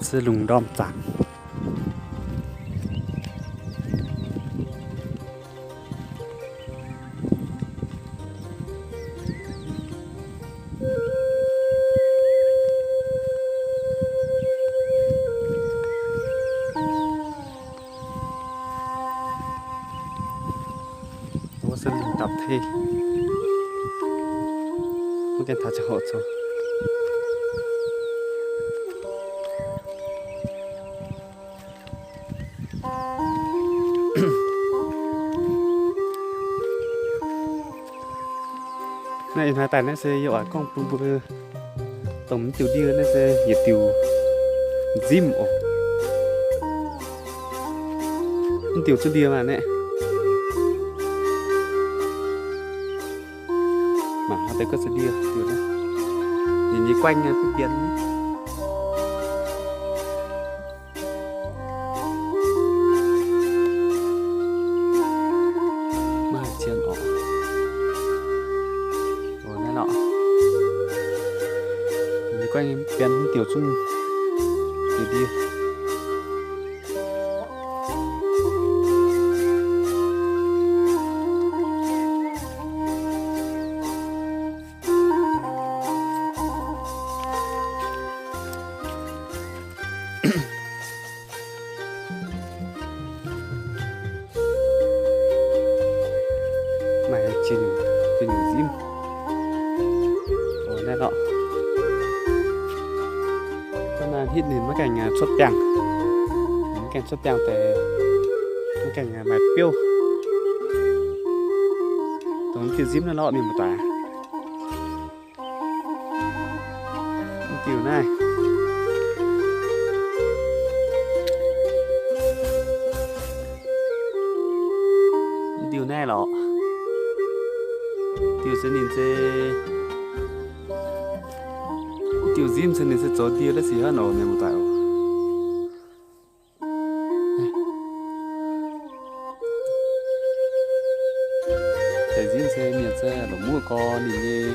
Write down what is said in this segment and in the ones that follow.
Se lungh ndorm zaangc. Wuov se lungh ndapc tei. Mv gaengh taux ziangh hoc zoux. Naaiv ih hnoi daaih naaiv se yie oix gorngv bun mbuo dongh mv diuh ndie naaiv se yietc diuh nzimv oc. Mv diuh zunv ndie maah naaiv. Mangc hnangv deix guov se ndie diuh naaiv. Ninh nyei guaengv duqv mbienx. Maiv haih zien oc. Oc, naaiv lorqc. Ninh nyei guaengv mbienx diuh zunv diuh ndie. Maaih ziex nyungc, ziex nyungc nzimv. Oc, naaiv lorqc. Hnangv naaiv hitv ninh maiv gaengh cuotv biangh. Maiv gaengh cuotv biangh deix, maiv gaengh maaih biouv. Dongh diuh nzimv naaiv lorqc, mienh muoz-doic. Mv diuh naaiv. Mv diuh naaiv lorqc. Diuh se ninh se, diuh nzimv se ninh se zoux ndie la'sic hnangv nor, mienh muoz-doic oc. Deix nzimv se mienh se longc muoqv gorx ninh nyei,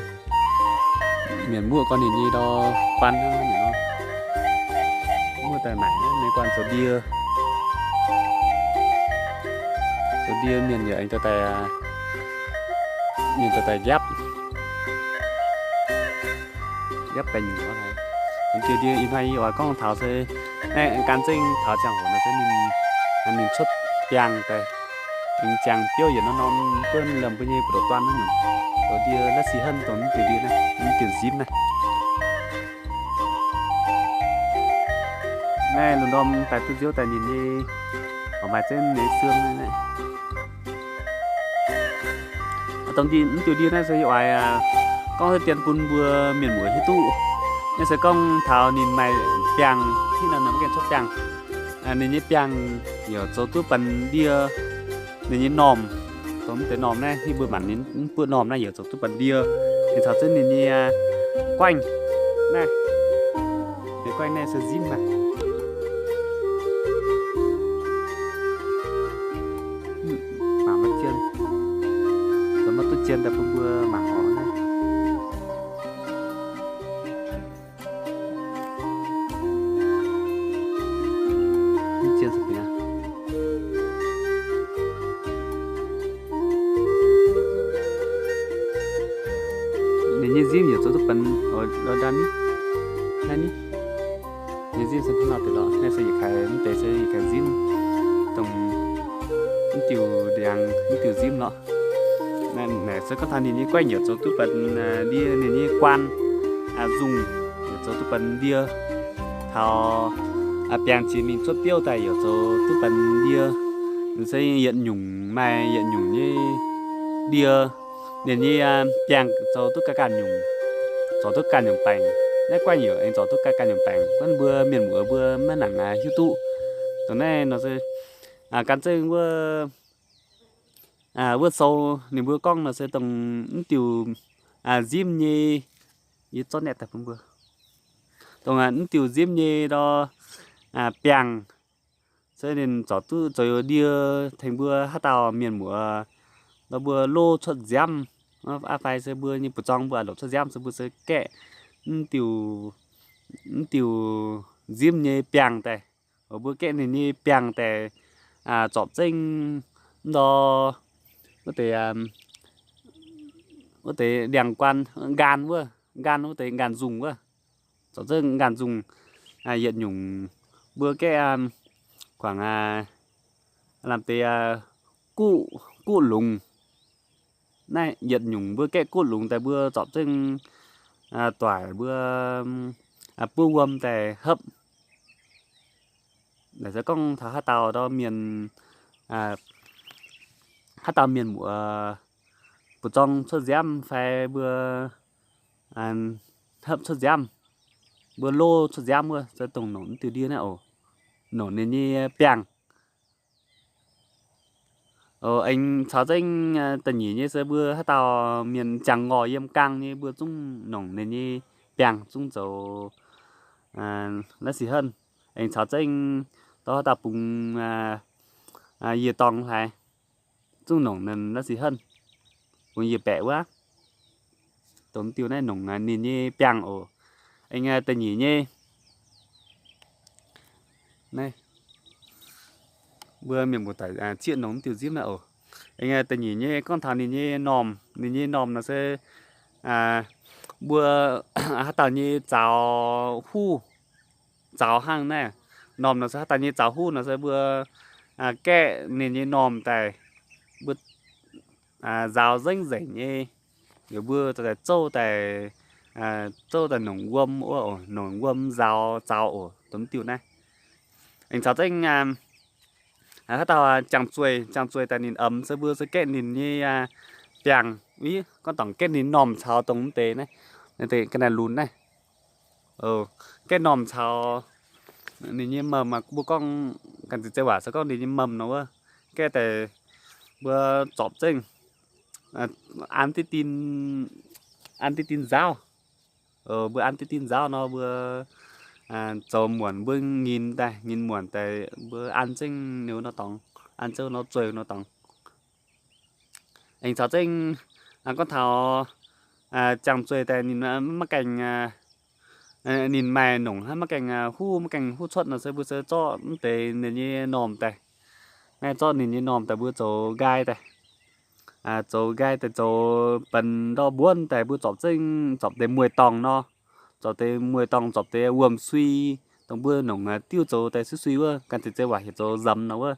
mienh muoqv gorx ninh nyei ndau guan hnangv nor. Muoqv daaih naaic nyei guan zoux ndie. Zoux ndie mienh yaac aengx daaih, mienh daaih daaih njapv, njapv baengh nyungc oc. Dongh diuh ndie ih hnoi yie oix gorngv taux se, naaiv gan zengv taux ziangh hoc nor se ninh, ninh cuotv biangh daaih, ninh ziangh biouv yietc norm norm buonv lemh mbuo nyei buoz-ndoqv duan wuov nyungc. Zoux ndie la'sic hnangv dongh mv diuh ndie naaiv, mv diuh nzimv naaiv. Naaiv lungh ndorm daaih duqv nziouv daaih ninh nyei, oix maaih zengv nyei xương naaiv. Dongh mv diuh ndie naaiv se yie oix gorngv dien bun mbuo mienh muoz hiuv duqv. Naaiv se gorngv taux ninh maaih biangh, hitv nor ninh maiv gaengh cuotv biangh. Ninh nyei biangh yaac zoux duqv benx ndie, ninh nyei normh, dongh mv deix normh naaiv, hitv mbuo mangc ninh mv buoqv normh naaiv yaac zoux duqv benx ndie. Ninh caux zunv ninh nyei guaengv naaiv, ninh guaengv naaiv se nzimv naaiv. Mangc maiv zien, zoux maiv duqv zien daaih bun mbuo mangc oc naaiv. Ninh nyei nzimv yaac zoux duqv benx, oix ndaan ni, naaiv ni. Ninh nyei nzimv se hnangv naaiv deix lorqc. Naaiv se yietc kaaix, mv deix se yietc kaaix nzimv, dongh mv diuh ndiangx, mv diuh nzimv lorqc. Naaiv se gorngv taux ninh nyei guaengv yaac zoux duqv benx ndie, ninh nyei guaan, nzungh yaac zoux duqv benx ndie. Taux biangh jiex mingh cuotv biouv daaih yaac zoux duqv benx ndie. Se yietc nyungc maaih yietc nyungc nyei ndie. Ninh nyei biangh zoux duqv ganh ganh nyungc, zorc duqv ganh nyungc baengc. Naaiv guaengv yaac aengx zorc duqv ganh ganh nyungc baengc. Gunv mbuo mienh muoz mbuo maiv nangc hiuv duqv. Dongh naaiv nor se gan zengv wuov, wuov sou ninh mbuo gorngv nor se dongh mv diuh nzimv nyei, yie zorqv naetv daaih bun mbuo. Dongh mv diuh nzimv nyei ndor biangh se ninh zorc duqv zoux ndie tengx mbuo haaix dauh mienh muoz, ndor mbuo loz cuotv nziaamv, aa fai se mbuo nyei buoz-zorng mbuo aqc longc cuotv nziaamv se mbuo se gaeqv mv diuh, mv diuh nzimv nyei biangh daaih. Mbuo gaeqv ninh nyei biangh daaih, zorpc zengv ndor wuov deix, wuov deix ndiangx-guaan, nqaanh wuov, nqaanh wuov deix nqaanh nzungh wuov. Zorpc zengv nqaanh nzungh, yietc nyungc mbuo gaeqv kuangx lamh deix guqv, guqv lungz. Naaiv yietc nyungc mbuo gaeqv guqv lungz daaih mbuo zorpc zengv doic mbuo buov wuom daaih hopv. Naaiv se gorngv taux haaix dauh ndorm mienh, haaix dauh mienh muoz buoz-zorng cuotv nziaamv fai mbuo hopv cuotv nziaamv, mbuo lov cuotv nziaamv wuov, se dongh nongc mv diuh ndie naaiv oc, nongc ninh nyei biangh. Aengx caux zengv da'nyeic nyei se mbuo haaix dauh mienh jangx ngorc yiem gaang nyei mbuo zungv nongc ninh nyei biangh zungv zoux la'sic henv. Aengx caux zengv dorh haaix dauh bungx yie dorngx hlaaix zungv nongc ninh la'sic henv, bungx yie baeqc wuov. Dongh diuh naaiv nongc ninh nyei biangh oc. Aengx da'nyeic nyei, mbuo mienh muoz-doic zieqv nongc diuh nzimv naaiv oc. Aengx da'nyeic nyei gorngv taux ninh nyei normh, ninh nyei normh nor se mbuo haaix dauh nyei zaux huv, zaux hnangv naaiv. Normh nor se haaix dauh nyei zaux huv nor se mbuo gaeqv ninh nyei normh daaih, mbuo nzaaux nzengc nzengc nyei, liuz mbuo zouv daaih, zouv daaih nongc wuom wuov oc, nongc wuom nzaaux zaux oc, dongh diuh naaiv. Aengx caux zengv haaix dauh jangx-zueih, jangx-zueih daaih ninh emx se mbuo se gaeqv ninh nyei biangh, gorngv dorngc gaeqv ninh normh caux dongh mv deix naaiv, ga'naaiv lunx naaiv. Gaeqv normh caux ninh nyei mamh, mbuo gorngv ganh ziex zeiv waac se gorngv ninh nyei mamh nor wuov, gaeqv daaih mbuo zorpc zengv an diqv din, an diqv din nzaauv. Mbuo an diqv din nzaauv nor mbuo zoux muonc mbuo nyinz daaih, nyinz muonc daaih mbuo an zengv ninh wuov nor dorngx, an zengv nor zueih nor dorngx. Aengx caux zengv gorngv taux jangx-zueih daaih ninh maiv gaengh, ninh maaih nongc hnangv, maiv gaengh huv, maiv gaengh huv cuotv nor se mbuo se zorqv mv deix ninh nyei normh daaih. Naaiv zorqv ninh nyei normh daaih mbuo zoux nqaai daaih, zoux nqaai daaih zoux benx ndorh mbuonv daaih mbuo zorpc zengv, zorpc deix mueiz-dorngh nor, zorpc deix mueiz-dorngh, zorpc deix wuom-sui, dongh mbuo nongc diuv zoux daaih sui sui wuov, ganh ziex zeiv waac heuc zoux nzamx nor wuov,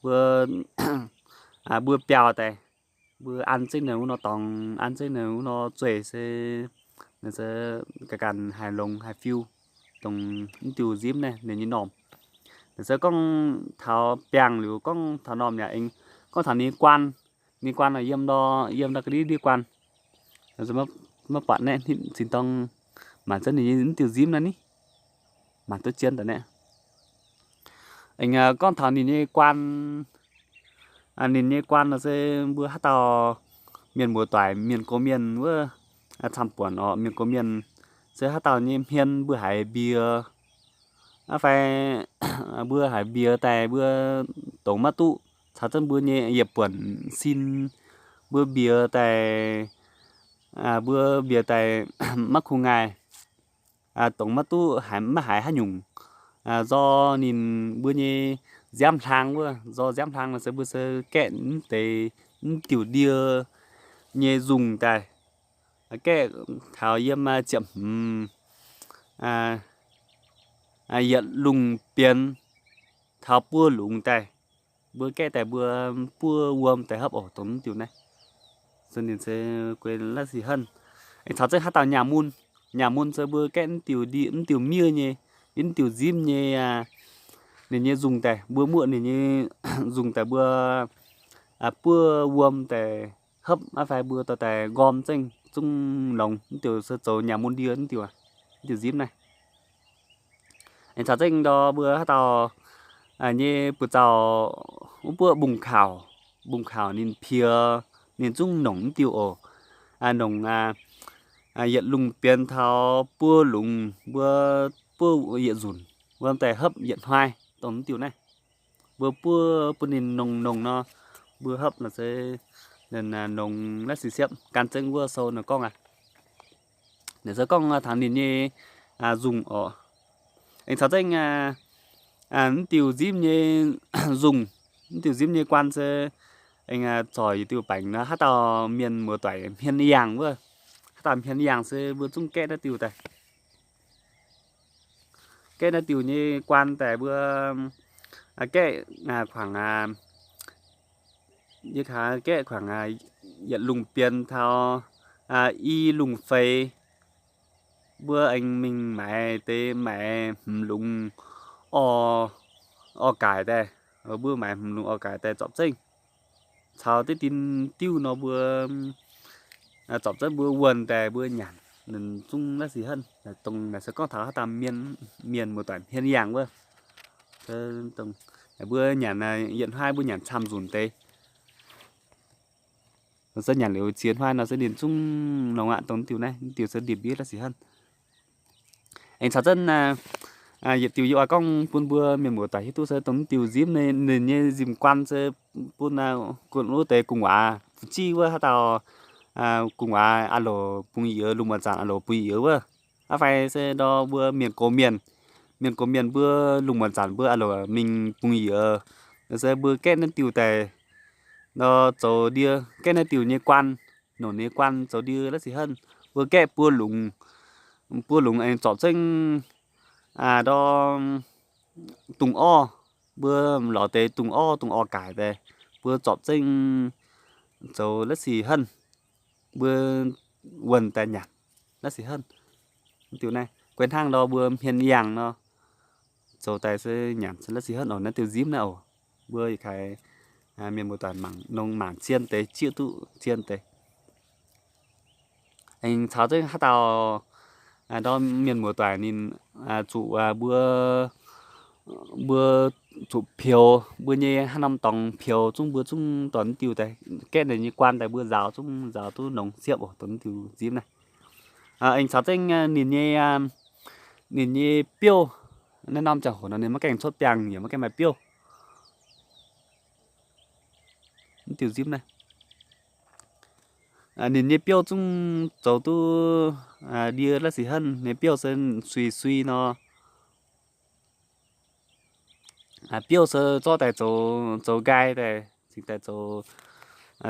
mbuo, mbuo biaux daaih, mbuo an zengv ninh wuov nor dorngx, an zengv ninh wuov nor zueih se, ganh ganh haih longx haih fiu, dongh mv diuh nzimv naaiv ninh nyei normh. Naaiv se gorngv taux biangh liuz gorngv taux normh yaac aengx gorngv taux ninh nyei guaan. Ninh guaan yiem, yiem ndau ga'ndiev ndiev guaan, maiv buatc naaiv, ninh zinh dorng maanc zengv ninh nyei mv diuh nzimv naaiv ni, maanc duqv zien daaih naaiv. Aengx gorngv taux ninh nyei guaan, ninh nyei guaan nor se mbuo haaix dauh mienh muoz-doic, mienh gox mienh wuov, camv-buonc oc, mienh gox mienh se haaix dauh nyei hmien mbuo haiz mbiex fai mbuo haiz mbiex daaih mbuo dongh maiv duqv, caux zengv mbuo nyei yietc buonc sin mbuo mbiex daaih, mbuo mbiex daaih maiv kungx ngaih, dongh maiv duqv, haiz maiv haiz haaix nyungc, nzorng ninh mbuo nyei nziaamv hlang wuov, nzorng nziaamv hlang nor se mbuo se gaeqv mv deix mv diuh ndie nyei nzungh daaih, gaeqv taux yiem ziepc hmz yietc lungh bienx taux buo lungz daaih, mbuo gaeqv daaih mbuo buov wuom daaih hopv oc, dongh mv diuh naaiv. Se ninh se guei la'sic henv. Aengx caux zengv haaix dauh nyaah mun, nyaah mun se mbuo gaeqv mv diuh ndie, mv diuh miev nyei, mv diuh nzimv nyei, ninh nyei nzungh daaih, mbuo muoqv ninh nyei nzungh daaih mbuo buov wuom daaih hopv, maiv fai mbuo dorh daaih nqorm zengv zungv longx. Mv diuh se zoux nyaah mun ndie mv diuh, mv diuh nzimv naaiv. Aengx caux zengv ndor mbuo haaix dauh nyei buoz-zaux wuov buoqv mbungv kaux, mbungv kaux ninh piex, ninh zungv nongc mv diuh oc. Nongc yietc lungh bienx taux buo lungz, mbuo buov yietc nzunc, mbuo daaih hopv yietc hnoi, dongh mv diuh naaiv. Mbuo buov bun ninh nongc nongc nor, mbuo hopv nor se nongc la'sic siepv, gan zengv wuov sou nor gorngv aqv. Naaiv se gorngv taux ninh nyei nzungh oc. Aengx caux zengv mv diuh nzimv nyei nzungh, mv diuh nzimv nyei guaan se aengx zorc yietc diuh baengc nor, haaix dauh mienh muoz-doic hmien yangh wuov, haaix dauh hmien yangh se mbuo zungv gaeqv naaiv diuh daaih. Gaeqv naaiv diuh nyei guaan daaih mbuo gaeqv kuangx, yie kaax gaeqv kuangx yietc lungh bienx taux i lungh feix. Mbuo aengx mingh maaiz deix, maaiz hmz lungz orv, orv gaaix daaih. Mbuo maaiz hmz lungz orv gaaix daaih zorpc zengv caux diqv dinh diuv nor mbuo zorpc zengv mbuo wuonh daaih mbuo nyanc, zungv la'sic henv. Dongh naaic se gorngv taux haaix dauh mienh, mienh muoz-doic hmien yangh wuov. Mbuo nyanc yietc hnoi mbuo nyanc camv nzunc deix. Se nyanc liuz ziex hnoi nor se ninh zungv longx aqv. Dongh diuh naaiv, diuh se ndie-mbiev la'sic henv. Aengx caux zengv yietc diuh yie oix gorngv bun mbuo mienh muoz-doic hiuv duqv se dongh diuh nzimv, ninh nyei nzimv guaan se bun wuov deix gu'nguaaz fu'jueiv wuov, haaix dauh gu'nguaaz a'loc bungx yiez, lungh muonz zanc a'loc bungx yiez wuov. Aqv fai se ndor mbuo mienh gox mienh, mienh gox mienh mbuo lungh muonz zanc mbuo a'loc mingh bungx yiez, se mbuo gaeqv naaiv diuh daaih nor zoux ndie, gaeqv naaiv diuh nyei guaan, nongc nyei guaan zoux ndie la'sic henv. Mbuo gaeqv buo lungz, buo lungz aengx zorpc zengv ndor dungz orv, mbuo lorz deix dungz orv, dungz orv gaaix daaih, mbuo zorpc zengv zoux la'sic henv. Mbuo wuonh daaih nyanc la'sic henv. Diuh naaiv guai hnangv ndor mbuo hmien yangh nor, zoux daaih se nyanc la'sic henv oc. Naaiv diuh nzimv naaiv oc, mbuo yietc kaaix mienh muoz-doic mangc nongx mangc zien deix, zieqv duqv zien deix. Aengx caux zengv haaix dauh ndor mienh muoz-doic ninh zuqc, mbuo, mbuo zuqc peux, mbuo nyei haaix norm dorngx peux zungv mbuo zungv dorh diuh daaih, gaeqv ninh nyei guaan daaih mbuo nzaaux zungv nzaaux duqv nongx siepv oc, dongh diuh nzimv naaiv. Aengx caux zengv ninh nyei, ninh nyei biouv, naaiv norm ziangh hoc nor ninh maiv gaengh cuotv biangh yaac maiv gaengh maaih biouv. Diuh nzimv naaiv ninh nyei biouv zungv zoux duqv ndie la'sic henv. Ninh biouv se sui sui nor, biouv se zorqv daaih zoux, zoux nqaai daaih, cingx daaih zoux,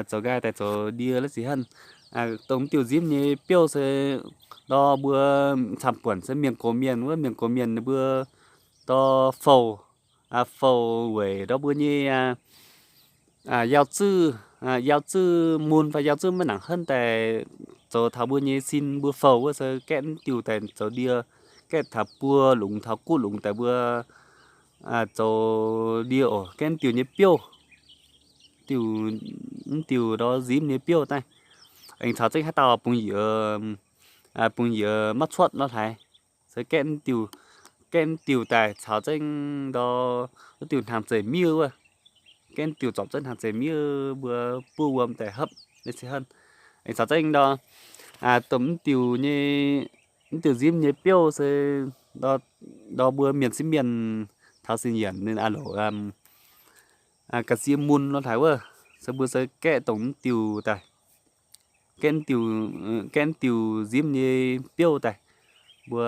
zoux nqaai daaih zoux ndie la'sic henv. Dongh diuh nzimv nyei biouv se ndor mbuo camv-buonc se mienh gox mienh wuov, mienh gox mienh ninh mbuo ndor fouh, fouh weic ndor mbuo nyei yauh zuiz, yauh zuiz mun fai yauh zuiz maiv nangc henv daaih zoux taux mbuo nyei sin mbuo fouh wuov se gaeqv diuh daaih zoux ndie, gaeqv taux buo lungz taux guv lungz daaih mbuo zoux ndie oc. Gaeqv diuh nyei biouv, diuh, mv diuh ndor nzimv nyei biouv naaiv. Aengx caux zengv haaix dauh bungx yiez, bungx yiez maiv cuotv nor hlaaix, se gaeqv diuh, gaeqv diuh daaih caux zengv ndor wuov diuh hnaangx zeiv miev wuov. Gaeqv diuh zorpc zengv hnaangx zeiv miev mbuo buov wuom daaih hopv la'sic henv. Aengx caux zengv ndor dongh mv diuh nyei, mv diuh nzimv nyei biouv se ndor mbuo mienh sieqv mienh taux sin yienc ninh a'loc ga'sie mun nor hlaaix wuov, se mbuo se gaeqv dongh mv diuh daaih, gaeqv diuh, gaeqv diuh nzimv nyei biouv daaih, mbuo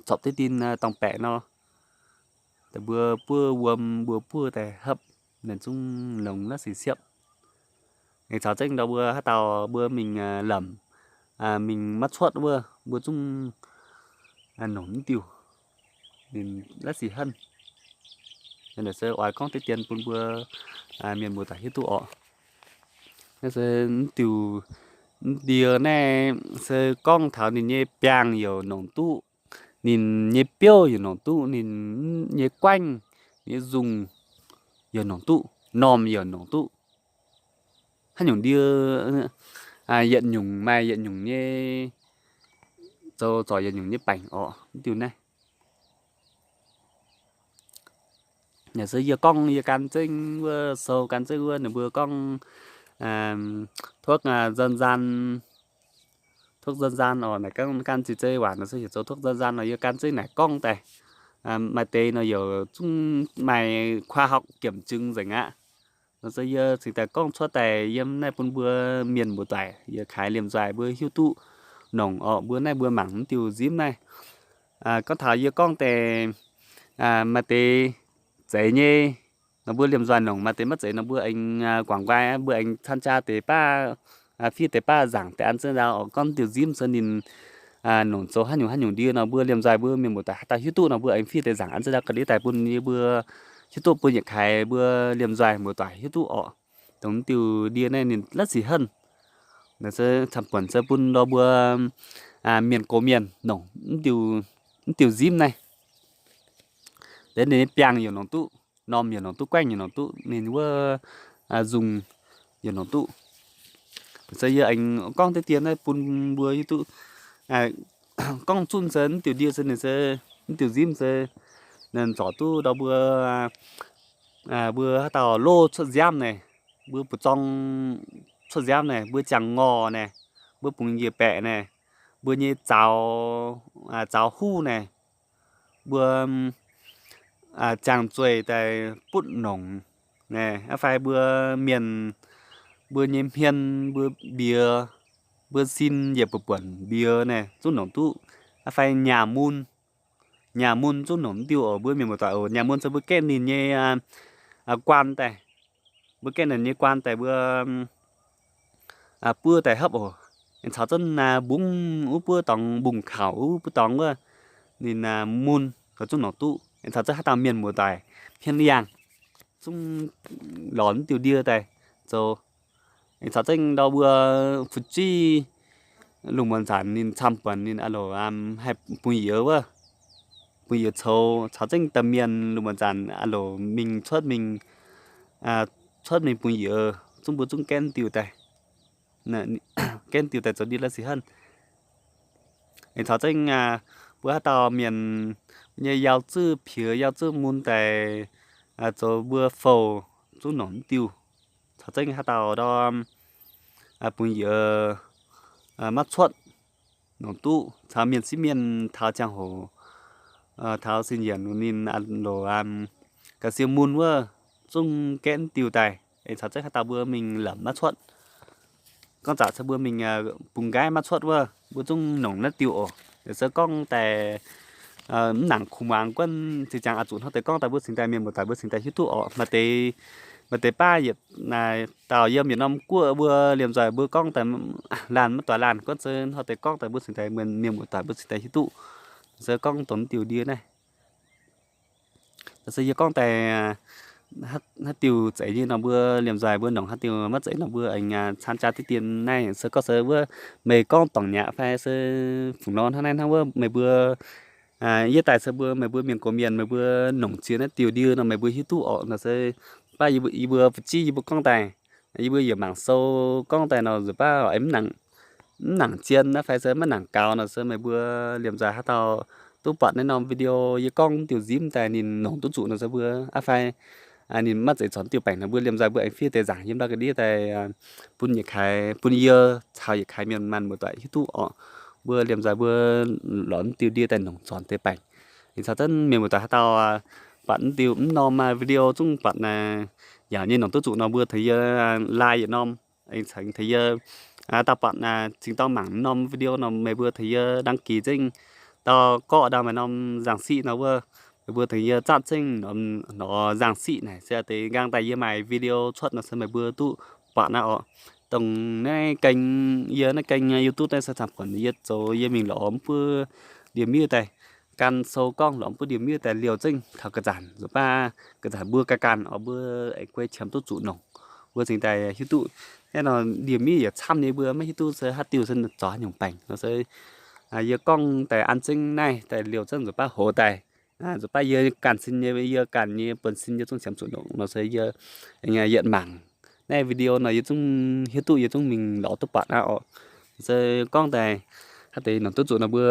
zorpc diqv dinh dorngh baeqc nor, daaih mbuo buov wuom mbuo buov daaih hopv, ninh zungv longx la'sic siepv. Aengx caux zengv ndor mbuo haaix dauh mbuo mingh lamc, mingh maiv cuotv wuov mbuo zungv nongc mv diuh ninh la'sic henv. Naaiv se oix gorngv deix dien bun mbuo mienh muoz-doic hiuv duqv orqc. Naaiv se mv diuh, mv diuh naaiv se gorngv taux ninh nyei biangh yaac nongc duqv, ninh nyei biouv yaac nongc duqv, ninh nyei guaengv, ninh nyei nzungh yaac nongc duqv, normh yaac nongc duqv. Haaix nyungc ndie, yietc nyungc maaih yietc nyungc nyei, zoux zorc yietc nyungc nyei baengc orqc. Mv diuh naaiv yaac se yie gorngv yie gan zengv wuov, sou gan zengv wuov ninh mbuo gorngv thuốc dân gian, thuốc dân gian orqc. Naaic gan, gan ziqc zei waac nor se heuc zoux thuốc dân gian nor, yie gan zengv naaic gorngv daaih. Maaih deix nor yaac zungv maaih khoa học kiểm chứng nzengc aqv. Nor se yie cingx daaih gorngv cuotv daaih yiem naaiv bun mbuo mienh muoz-doic, yie kaaix liemh nzoih mbuo hiuv duqv nongc orqc. Mbuo naaiv mbuo mangc mv diuh nzimv naaiv, Gorngv taux yie gorngv deix maaih deix zeiz nyei nor mbuo liemh nzoih nongc, maaih deix maiv zeiz nor mbuo aengx guangc nqaai, mbuo aengx camv jaa deix baav, fiev deix baav nzaangc deix an zengv ndau oc. Gorngv diuh nzimv se ninh nongc zoux haaix nyungc haaix nyungc ndie nor mbuo liemh nzoih mbuo mienh muoz-doic haaix dauh hiuv duqv nor mbuo aengx fiev deix nzaangc an zengv ndau ga'ndiev daaih bun yie mbuo hiuv duqv, bun yietc kaaix mbuo liemh nzoih muoz-doic hiuv duqv oc. Dongh diuh ndie naaiv ninh la'sic henv. Naaiv se camv-buonc se bun ndau mbuo mienh gox mienh nongc mv diuh nzimv naaiv. Deix ninh biangh yaac nongc duqv, normh yaac nongc duqv, guaengv yaac nongc duqv, ninh wuov nzung yaac nongc duqv. Se yie aengx gorngv deix dien naaiv bun mbuo hiuv duqv. Gorngv zunv se mv diuh ndie se ninh se, mv diuh nzimv se ninh zorc duqv ndau mbuo, mbuo haaix dauh lov cuotv nziaamv naaic, mbuo buoz-zorng cuotv nziaamv naaic, mbuo jangx ngorc naaic, mbuo bungx njiec baeqc naaic, mbuo nyei zaux, zaux huv naaic, mbuo jangx zueih daaih butv nongc naaic, fai mbuo mienh, mbuo nyei hmien, mbuo mbiex, mbuo sin yietc buonc buonc mbiex naaic zungv nongc duqv, fai nyaah mun, nyaah mun zungv nongc mv diuh oc. Mbuo mienh muoz-doic oc, nyaah mun se mbuo gaeqv ninh nyei guaan daaih, mbuo gaeqv ninh nyei guaan daaih mbuo buov daaih hopv oc. Aengx caux zengv mbungv wuov buov dorngx, mbungv kaux wuov buov dorngx wuov, ninh mun gauh zungv nongc duqv. Aengx caux zengv haaix dauh mienh muoz-doic hmien yangh zungv lorz mv diuh ndie daaih zoux. Aengx caux zengv ndau mbuo fu'jueiv lungh muonz zanc ninh camv-buonc ninh a'loc haih bungx-youz wuov, bungx-youz coux caux zengv domh mienh lungh muonz zanc a'loc mingh cuotv mingh, cuotv mingh bungx-youz zungv mbuo zungv gaeqv diuh daaih, gaeqv diuh daaih zoux ndie la'sic henv. Aengx caux zengv mbuo haaix dauh mienh nyei yaac zuqc piex yaac zuqc mun daaih zoux mbuo fouh zungv nongc mv diuh. Caux zengv haaix dauh ndorm bungx-youz maiv cuotv nongc duqv, caux mienh sieqv mienh taux ziangh hoc, taux sin yienc ninh a'loc ga'sie mun wuov zungv gaeqv diuh daaih. Aengx caux zengv haaix dauh mbuo mingh lamc maiv cuotv, gorngv zaqc se mbuo mingh bungx nqaaiv maiv cuotv wuov mbuo zungv nongc naaiv diuh oc. Yaac se gorngv daaih mv nangc kuh muangx guonv zinh ziangx oix zuqc hnangv deix gorngv daaih mbuo cingx daaih mienh muoz-doic mbuo cingx daaih hiuv duqv oc. Maaih deix, maaih deix baav yietc dauh yiem yietc norm guoqv mbuo liemh nzoih mbuo gorngv daaih laanh maiv doix laanh guonv se hnangv deix gorngv daaih mbuo cingx daaih mienh muoz-doic mbuo cingx daaih hiuv duqv. Se gorngv dongh diuh ndie naaiv se yie gorngv daaih haaix diuh zeiz nyei nor mbuo liemh nzoih mbuo nongc, haaix diuh maiv zeiz nor mbuo aengx camv jaa diqv dien naaiv. Se gorngv se wuov meih gorngv dorngc nyaqc fai se fungc nor hnangv naaiv hnangv wuov meih mbuo yie daaih se mbuo meih mbuo mienh gox mienh meih mbuo nongc ziex naaiv diuh ndie nor meih mbuo hiuv duqv oc. Nor se baav yie mbuo fu'jueiv yie mbuo gorngv daaih, yie mbuo yaac mangc sou gorngv daaih nor nzuqc baav mv nangc zien naaiv fai se maiv nangc gaux nor se meih mbuo liemh nzoih haaix dauh duqv buatc naaiv norm video yie gorngv diuh nzimv daaih ninh nongc duqv zuqc nor se mbuo aqv fai ninh maiv zeiz zornc diuh baengc nor mbuo liemh nzoih mbuo aengx fiev deix nzaangc yiem ndau ga'ndiev daaih bun yietc kaaix, bun yie caux yietc kaaix mienh maanh muoz-doic hiuv duqv oc. Mbuo liemh nzoih mbuo lorz diuh ndie daaih nongc zornc deix baengc. Caux zengv mienh muoz-doic haaix dauh buatc diuh mv norm video zungv buatc yaac nyei nongc duqv zuqc nor mbuo tengx yie like yietc norm, aengx tengx yie dauh buatc cingx dorng mangc norm video nor meih mbuo tengx yie đăng ký zengv, dauh gorqv ndau maaih norm nzangc siqv nor wuov, meih mbuo tengx yie zatv zengv norm nzaangc siqv naaic se deix nqaang daaih yie maaih video cuotv nor se meih mbuo duqv buatc naaiv oc. Dongh naaiv kênh, yie naaiv kênh YouTube naaiv se camv-buonc yie zoux yie mingh lorz mv buov ndie-miev daaih gan sou gorngv lorz mv buov ndie-miev daaih liouh zengv taux ga'nzanc nzuqc baav ga'nzanc mbuo ganh ganh oc mbuo aengx guei qiemx duqv zuqc nongc, mbuo cingx daaih hiuv duqv. Hnangv nor ndie-miev yaac camv nyei mbuo maiv hiuv duqv se haaix diuh se zoux haaix nyungc baengc nor se yie gorngv daaih an zengv naaiv daaih liouh zengv nzuqc baav hoz daaih, nzuqc baav yie ganh sin nyei, yie ganh nyei buonv-sin yie zungv qiemx zuqc nongc nor se yie yietc mangc naaiv video nor yie zungv hiuv duqv yie zungv mingh lorz duqv buatc naaiv oc. Se gorngv daaih haaix deix nongc duqv zuqc nor mbuo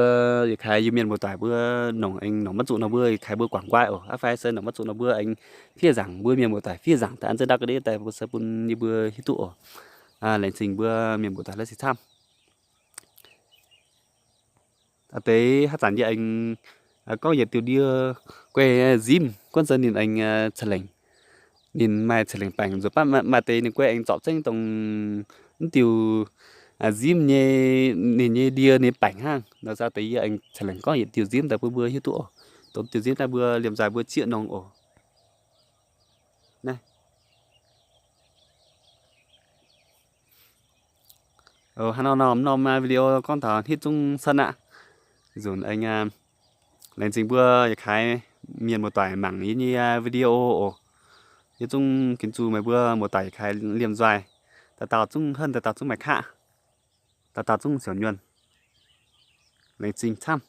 yietc kaaix Iu-Mienh muoz-doic mbuo nongc aengx nongc maiv zuqc nor mbuo yietc kaaix mbuo guangc nqaai oc. Aqv fai se nongc maiv zuqc nor mbuo aengx fiev nzaangc mbuo mienh muoz-doic fiev nzaangc daaih an zengv ndau ga'ndiev daaih mbuo se bun yie mbuo hiuv duqv oc. Laengz zingh mbuo mienh muoz-doic la'sic camv. Deix haaix zanc yie aengx gorngv yietc diuh ndie guei nzimv guonv se ninh aengx ca'lengc, ninh maaih ca'lengc baengc nzuqc baav maaih deix ninh guei aengx zorpc zengv dongh mv diuh Zimv nyei, ninh nyei ndie ninh baengc hnangv nor, za'gengh yie aengx ceix lengc gorngv yietc diuh zimv daaih bun mbuo hiuv duqv oc. Dongh diuh zimv daaih mbuo liemh nzoih mbuo zieqv nongx oc. Naaiv, hnangv nor norm norm video gorngv taux hitv zungv cuotv aqv. Nzunc aengx laengz zingh mbuo yietc kaaix mienh muoz-doic mangc yie nyei video oc. Yie zungv ginv zuqc meih mbuo muoz-doic yietc kaaix liemh nzoih, dauh dauh zungv henv, dauh dauh zungv maaih qaqv, dauh dauh zungv siouc nyuonh. Laengz zingh camv.